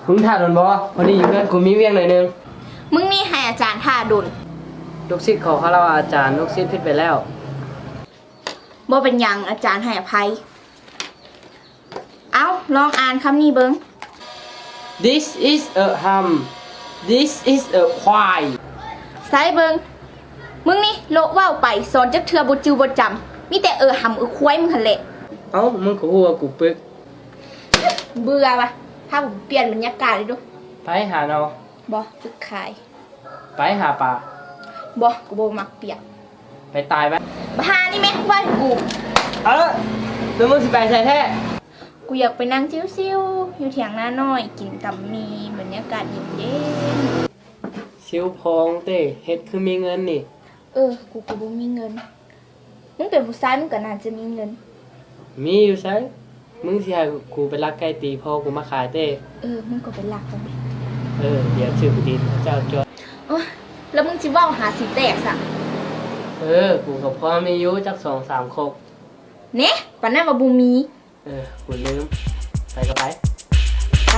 ມຶງຖ້າດົນບໍ່? ພໍດີຢູ່ເຮືອນກູມີວຽກໜ້ອຍໜຶ່ງ. ມຶງນີ້ໃຫ້ອາຈານຖ້າດົນ. ລູກສິດຂໍຄາລະວະອາຈານ, ລູກສິດຜິດໄປແລ້ວ. ບໍ່ເປັນຫຍັງ, ອາຈານໃຫ້ອະໄພ. ເອົ້າ, ລອງອ່ານຄຳນີ້ເບິ່ງ. This is a ham. This is a ຄວາຍ. ໃສ່ເບິ່ງ. ມຶງນີ້ ໂລະເວົ້າໄປ, ສອນຈັກເທື່ອບໍ່ຈື່ບໍ່ຈຳ, ມີແຕ່ເອີຫຳເອີຄວາຍມຶງຫັ້ນແຫຼະ. ເອົ້າ, ມຶງກໍຮູ້ວ່າກູປຶກ. ເບື່ອວ່າ, ພາກູໄປປ່ຽນບັນຍາກາດເລີຍດູ. ໄປຫາໜໍ່. ບໍ່, ປຶກຂາຍ. ໄປຫາປາ. ບໍ່, ກູບໍ່ມັກປຽກ. ໄປຕາຍໄປ. ບັກຫ່ານີ້ແມ່ນເວົ້າໃຫ້ກູ. ເອີ ແລ້ວມຶງຊິໄປໃສແທ້? ກູຢາກໄປນັ່ງຊິວໆຢູ່ຖຽງນານ້ອຍ, ກິນຕຳໝີ່, ບັນຍາກາດເຢັນໆ. ຊິວພອງເຕ, ເຮັດຄືມີເງິນນີ້. ເອີ, ກູກໍບໍ່ມີເງິນ. ມຶງເປັນຜູ້ຊາຍ, ມຶງກໍໜ້າຈະມີເງິນ. ມີຢູ່ໃສ? ມຶງຊິໃຫ້ກູໄປລັກໄກ່ຕີພໍ່ກູມາຂາຍເຕ? ເອີ, ມຶງກໍໄປລັກເອົາແມ. ເອີ, ດຽວຊື້ທີ່ດິນເຈົ້າຈອດ. ໂອ້ຍ, ແລ້ວມຶງຊິເວົ້າຫາຊິແຕກຊະ. ເອີ, ກູກໍພໍມີຢູ່ຈັກສອງສາມຄົກ. ແນ່, ປານນັ້ນວ່າບໍ່ມີ. ເອີ, ກູລືມ. ໄປກໍໄປ. ໄປ.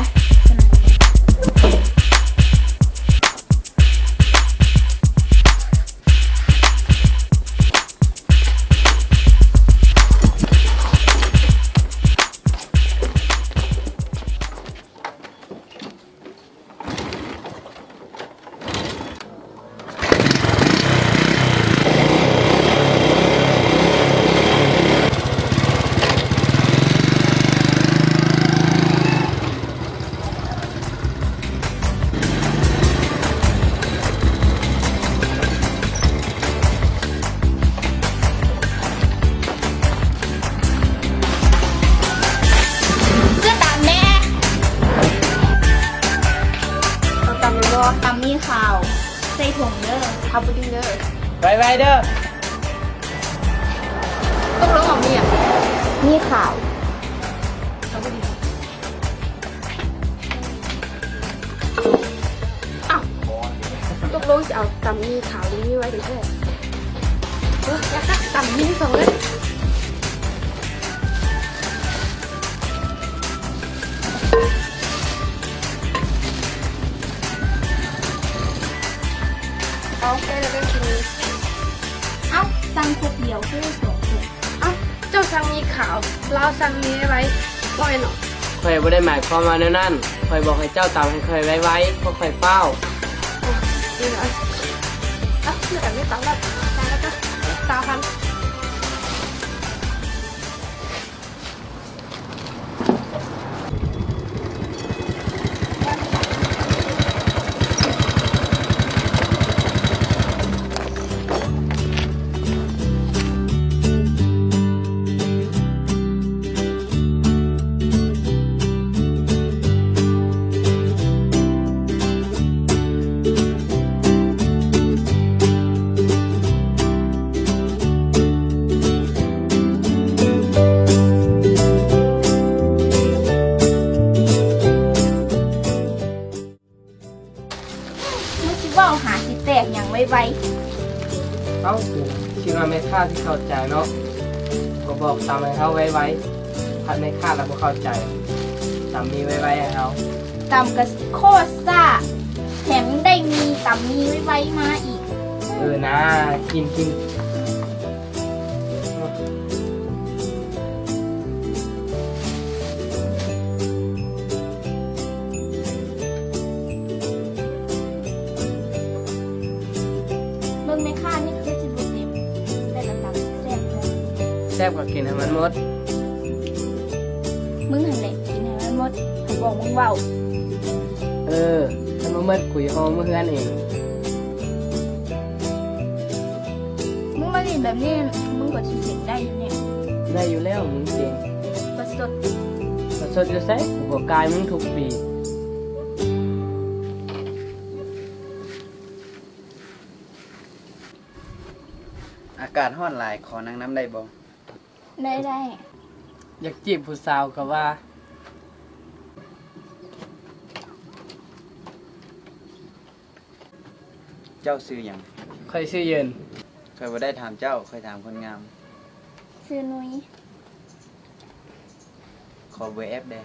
ຊື້ຕຳແດ່. ເອົາຕຳແມ່ນບໍ່? ຕຳໝີ່ຂາວ ໃສ່ຖົງເດີ, ເອົາບໍ່ດຶງເດີ. ໄວໆເດີ. ຕົກລົງເອົາໝີ່ຫຍັງ? ໝີ່ຂາວ. ເອົາບໍ່ດຶງ. ອ້າວ ຕົກລົງຊິເອົາຕຳໝີ່ຂາວ ຫຼື ໝີ່ໄວແທ້? ເອີ ຢາກຕຳໝີ່ສອງເລີຍ. ເອົາ ໄດ້ແລ້ວ ໄດ້ກິນ. ເອົ້າ ສັ່ງຄົກດຽວຄືໄດ້ສອງຄົກ. ເອົ້າ ເຈົ້າສັ່ງໝີ່ຂາວ ລາວສັ່ງໝີ່ໄວໆ ບໍ່ແມ່ນເນາະ? ຂ້ອຍບໍ່ໄດ້ໝາຍຄວາມວ່າແນວນັ້ນ. ຂ້ອຍບອກໃຫ້ເຈົ້າຕຳໃຫ້ຂ້ອຍໄວໆ ເພາະຂ້ອຍຟ້າວ. ເອີ ເອີ ເອົາ ເອົາ ເອົາ ຕຳແລ້ວ ຕຳແລ້ວ ຕຳແລ້ວ ຕຳພັນ. ມຶງຊິເວົ້າຫາຊິແຕກຫຍັງໄວໆ? ເອົ້າ ຄິດວ່າແມ່ຄ້າຊິເຂົ້າໃຈເນາະ, ກໍບອກຕຳໃຫ້ເຮົາໄວໆ, ພັດແມ່ຄ້າລະບໍ່ເຂົ້າໃຈ, ຕຳໝີ່ໄວໆໃຫ້ເຮົາ. ຕຳກະໂຄດຊ້າ, ແຖມຍັງໄດ້ໝີ່ ຕຳໝີ່ໄວໆມາອີກ. ເອີນາ, ກິນ ກິນ. ເບິ່ງແມ່ຄ້ານີ້ຄືຊິບໍ່ເຕັມ, ແຕ່ກະຕຳແຊບຢູ່. ແຊບກະກິນໃຫ້ມັນໝົດ. ມຶງຫັ້ນແຫຼະກິນໃຫ້ມັນໝົດ, ໃຜບອກມຶງເວົ້າ. ເອີ, ຄັນບໍ່ໝົດກູຊິຫໍ່ເມືອເຮືອນເອງ. ມຶງມາຫຼິ້ນແບບນີ້ ມຶງກໍຊິເສັງໄດ້ຢູ່ນີ້. ໄດ້ຢູ່ແລ້ວ, ມຶງເກັ່ງ. ປະຊົດ. ປະຊົດຢູ່ໃສ? ກູກໍກາຍມຶງທຸກປີ. ອາກາດຮ້ອນຫຼາຍ, ຂໍນັ່ງນຳໄດ້ບໍ່? ໄດ້, ໄດ້. ຢາກຈີບຜູ້ສາວກໍວ່າ. ເຈົ້າຊື່ຫຍັງ? ຂ້ອຍຊື່ເຢິນ. ຂ້ອຍບໍ່ໄດ້ຖາມເຈົ້າ, ຂ້ອຍຖາມຄົນງາມ. ຊື່ນຸຍ. ຂໍເບີແອັບແດ່.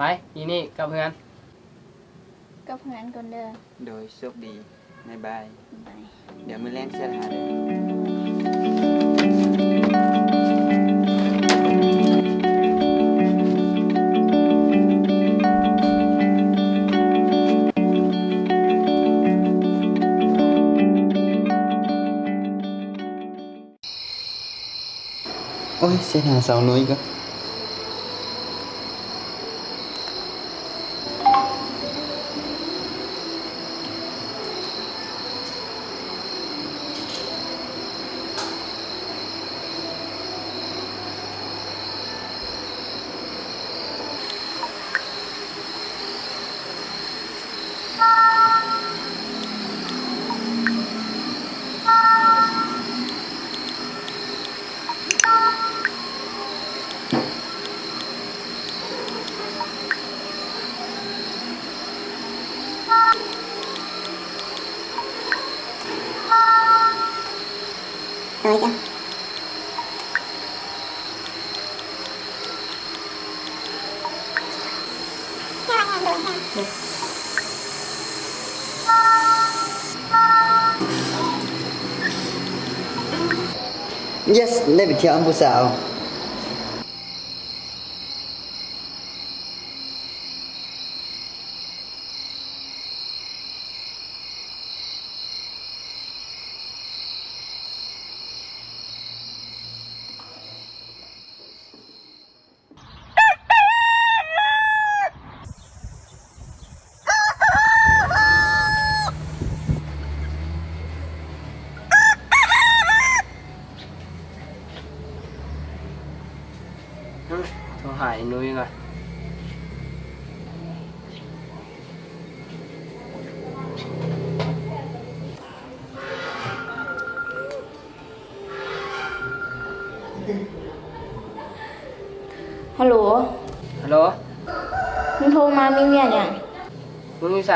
ໄປ ອີນີ້ກັບເຮືອນ. ກັບເຮືອນກ່ອນເດີ. ໂດຍ ໂຊກດີ. ບາຍບາຍ. ບາຍ. ດຽວມື້ແລງແຊັດຫາເດີ. ໂອ້ຍ ເສຍໜ້າສາວໜຸ້ຍກໍ Yes ໄດ້ໄປທ່ຽວນຳຜູ້ສາວ. ໂທຫາອີ່ນຸ້ຍກ່ອນ. ຮັລໂຫຼ ຮັລໂຫຼ ມຶງໂທມາມີວຽກຫຍັງ? ມຶງຢູ່ໃສ?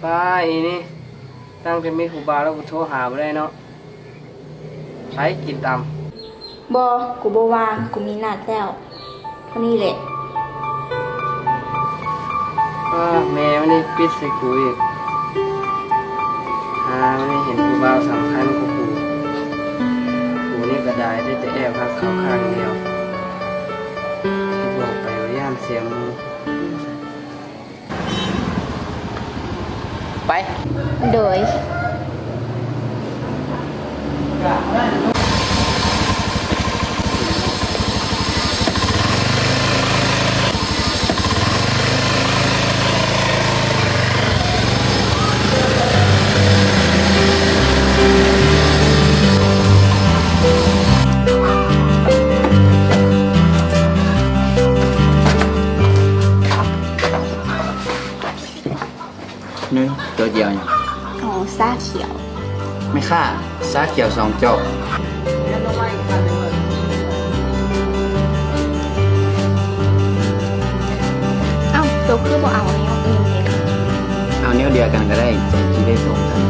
ປ້າ ອີນີ້ ຕັ້ງແຕ່ມີຜູ້ບ່າວແລ້ວກໍໂທຫາບໍ່ໄດ້ເນາະ. ໄປກິນຕຳ. ບໍ່ ກູບໍ່ວ່າງ, ກູມີນັດແລ້ວ. ເທົ່ານີ້ແຫຼະ. ອ້າ ແມ່ມັນນີ້ປິດໃສ່ກູອີກ. ຫາມັນນີ້ເຫັນຜູ້ບ່າວສຳຄັນກວ່າກູ. ກູນີ້ກະດາຍ ໄດ້ແຕ່ແອບຮັກເຂົາຂ້າງດຽວ. ຊິບອກໄປວ່າຢ້ານເສຍໝູ່. ໄປ. ໂດຍ. ໜຶ່ງ ໂຕດຽວຫຍັງ? ອໍ ຊາຂຽວ. ແມ່ຄ້າ ຊາຂຽວສອງຈອກ. ເອົ້າ ໂຕຄືບໍ່ເອົາແນວອື່ນເດ? ເອົາແນວດຽວກັນກໍໄດ້ ຈະໄດ້ຕົງກັນ.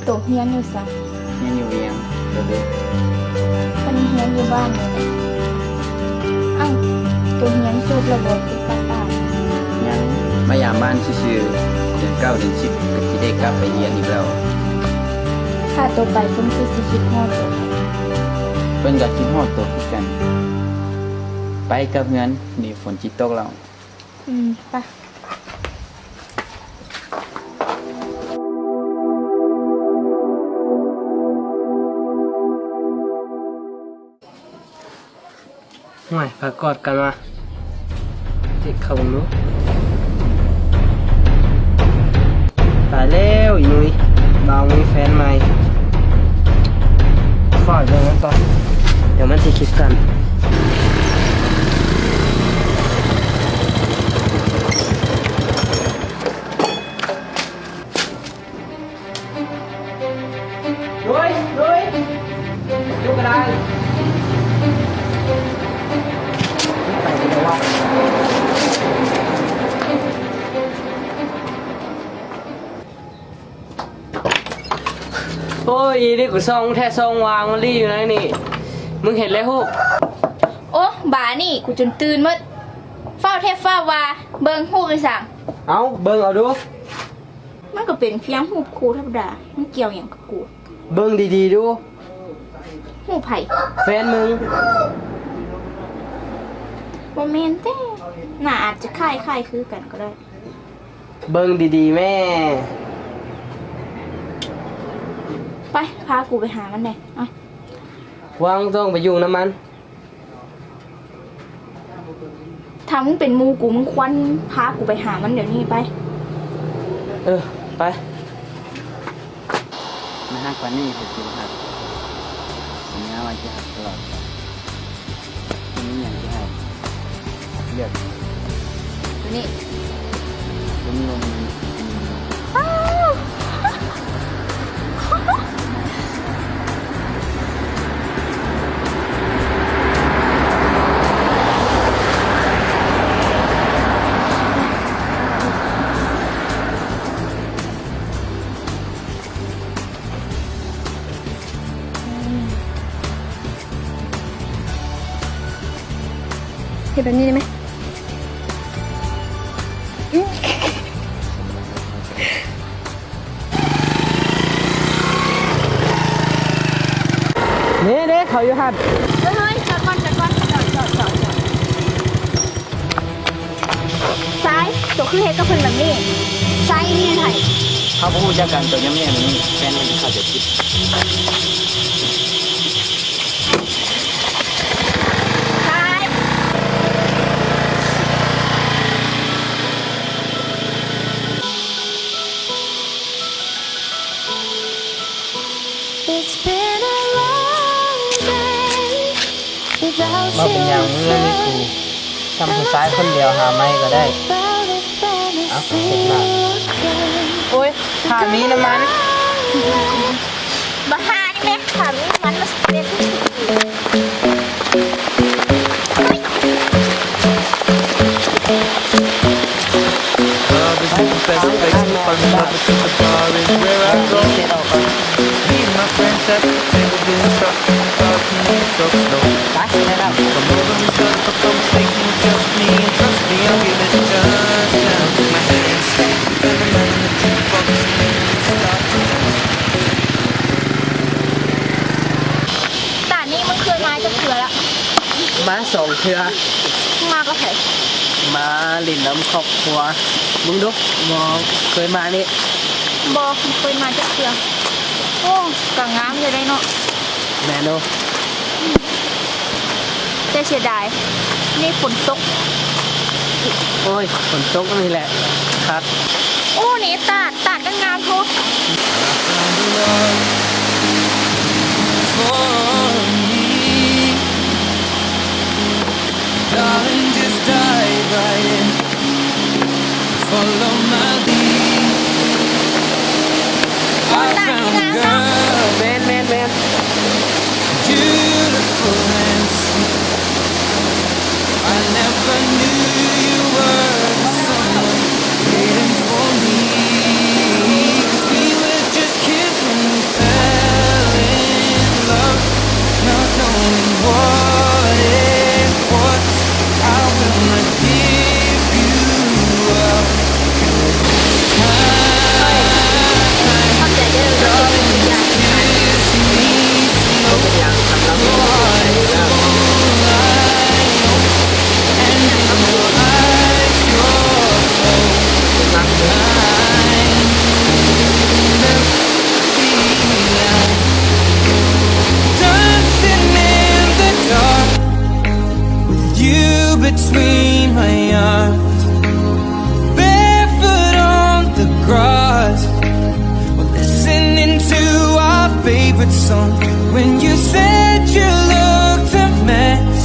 ໂຕຮຽນຢູ່ໃສ? ຮຽນຢູ່ວຽງ. ໂດຍ. ເພິ່ນຮຽນຢູ່ບ້ານນີ້ແຫຼະ. ເອົ້າ ໂຕຮຽນຈົບແລ້ວບໍ່? ຄືກັບບ້ານ. ຍັງ. ມາຢາມບ້ານຊື່ໆ. ເດືອນເກົ້າເດືອນສິບ ກໍຊິໄດ້ກັບໄປຮຽນອີກແລ້ວ. ຖ້າໂຕໄປເພິ່ນຄືຊິຄິດຮອດໂຕ. ເພິ່ນກໍຄິດຮອດໂຕຄືກັນ. ໄປກັບເຮືອນ ນີ້ຝົນຊິຕົກແລ້ວ. ອືມ ໄປ. ຫ້ວຍ ພາກອດກັນວ່າ ເດັກເຂົ້າເບິ່ງດູ. ຕາຍແລ້ວ ອີ່ນຸ້ຍ ບ່າວມີແຟນໃໝ່. ຟ້າວເບິ່ງມັນກ່ອນ ດຽວມັນຊິຄິດກັນ. ໂດຍ ໂດຍ ຢູ່ກໍໄດ້. ໄປແລ້ວວະ. ໂອ້ຍ ອີນີ້ກູສ່ອງແທ້ສ່ອງວ່າງມາລີ້ຢູ່ໃນນີ້ ມຶງເຫັນແລ້ວຮູ້. ໂອ້ ບານີ້ ກູຈົນຕື່ນໝົດ. ຟ້າວແທ້ຟ້າວວ່າ ເບິ່ງຮູບອີສັງ. ເອົ້າ ເບິ່ງເອົາດູ. ມັນກໍເປັນພຽງຮູບຄູ່ທຳມະດາ ມັນກ່ຽວຫຍັງກັບກູ? ເບິ່ງດີໆດູ. ຮູບໃຜ? ແຟນມຶງ. ບໍ່ແມ່ນແທ້ ໜ້າອາດຈະຄ້າຍໆຄືກັນກໍໄດ້. ເບິ່ງດີໆແມ້. ໄປ ພາກູໄປຫາມັນແດ່. ເອົາ ວ່າງຕ້ອງໄປຢູ່ນຳມັນ. ຖ້າມຶງເປັນໝູ່ກູ ມຶງຄວນພາກູໄປຫາມັນດຽວນີ້ໄປ. ເອີ ໄປ. ມາຮັກປານນີ້ໃຜຊິບໍ່ຮັກ? ສັນຍາວ່າຈະຮັກຕະຫຼອດໄປ. ບໍ່ມີຫຍັງຊິໃຫ້. ເລືອກ ໂຕນີ້ ເປັນລົມ. ເຮັດແບບນີ້ໄດ້ໄໝ? ເດ້ ເດ້ ເຂົາຢູ່ຫັ້ນ. ເຮີ້ຍ ຈອດກ່ອນ ຈອດກ່ອນ ຈອດ ຈອດ ຈອດ ຈອດ. ຊາຍ ໂຕຄືເຮັດກັບເພິ່ນແບບນີ້? ຊາຍ ນີ້ແມ່ນໃຜ? ເຮົາບໍ່ຮູ້ຈັກກັນ. ໂຕຍ່ຳແຍ່ແບບນີ້ ແຟນມັນເຂົ້າໃຈຜິດ. ຊາຍ. ບໍ່ເປັນຫຍັງ ມື້ນີ້ກູ ຊ່ຳຜູ້ຊາຍຄົນດຽວຫາໃໝ່ກໍໄດ້. ເອົ້າ ເຮັດໜ້າ ໂອ້ຍ ຖ້າມີນ້ຳມັນ ບັກຫ່ານີ້ແມ່ ຖ້າມີນ້ຳມັນມັນຊິເປັນ. Club isn't the best place to find lovers, so the bar is where I go. Me and my friends at the table doing shots, the bars can talk slow. Come over and start up a conversation with just me, and trust me, I'll give it a chance. Now take my hand, slip the pen, and the jukebox, and then we start to dance. ຕານີ້ມຶງເຄີຍມາຈັກເທື່ອລະ? ມາສອງເທື່ອ. ມາກັບໃຜ? ມາຫຼິ້ນນຳຄອບຄົວ. ມຶງດູ ບໍ່ເຄີຍມານີ້? ບໍ່ເຄີຍມາຈັກເທື່ອ. ໂອ້ ກະງາມຢູ່ເດເນາະ. ແມ່ນໂດ. ແຕ່ເສຍດາຍ ນີ້ຝົນຕົກ. ໂອ້ຍ ຝົນຕົກນີ້ແຫຼະຄັກ. ໂອ້ ນີ້ຕາດ ຕາດກໍງາມໂພດ. For me, darling, just dive right in. Follow my lead. I found a girl. ແມ່ນ ແມ່ນ ແມ່ນ. Beautiful and sweet. I never knew you were the someone waiting for me. 'Cause we were just kids when we fell in love, not knowing what it was. I will not give you up this time. Darling, just kiss me slow. Your heart's so light, and in your eyes, you're holding mine. Dancing in the dark with you between my arms, barefoot on the grass, we're listening to our favorite song. When you said you looked a mess,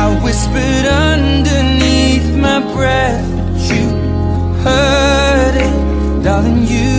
I whispered underneath my breath, but you heard it, darling, you